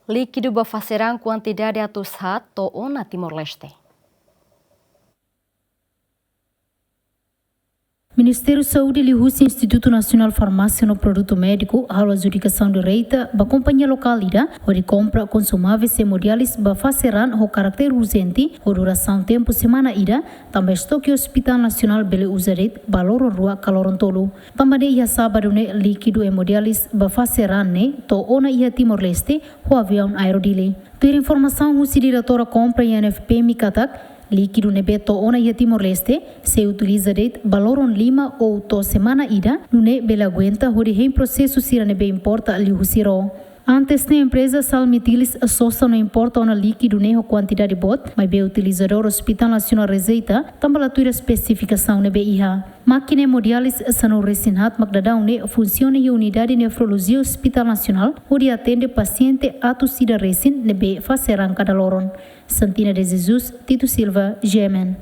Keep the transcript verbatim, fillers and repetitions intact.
Líkidu ba fase raan kuantidade atus haat to'o ona Timor-Leste. Ministériu Saúde liuhusi Institutu Nasionál Farmásia no Produtu Médiku halo adjudikasaun direta ba kompañia lokál ida hodi kompra konsumáveis hemodiálise ba fase raan ho karáter urjente ho durasaun tempu semana ida, tanba estoke Hospitál Nasionál bele uza de'it ba loron rua ka loron tolu. Tanba ne'e iha sábadu ne'e líkidu hemodiálise ba fase raan ne'e to'o ona iha Timor-Leste ho aviaun Aero Dili. Tuir informasaun husi diretora kompra I N F P M katak, líkidu ne'ebé to'o ona iha Timor-Leste sei utiliza de'it ba loron lima ou to'o semana ida, nune'e bele aguenta hodi hein prosesu sira ne'ebé importa liuhusi ró. Antes ne'e empreza Salmitilis sosa no importa ona líkidu ne'e ho kuantidade boot, maibé utilizadór Hospitál Nasionál rejeita, tanba la tuir espesifikasaun ne'ebé iha. Mákina hemodiálise sanulu-resin-haat mak daudaun ne'e funsiona iha unidade nefrolojia Hospitál Nasionál, hodi atende pasiente atus ida resin ne'ebé fase raan kada loron. Santina de Jesus, Tito Silva, G M N.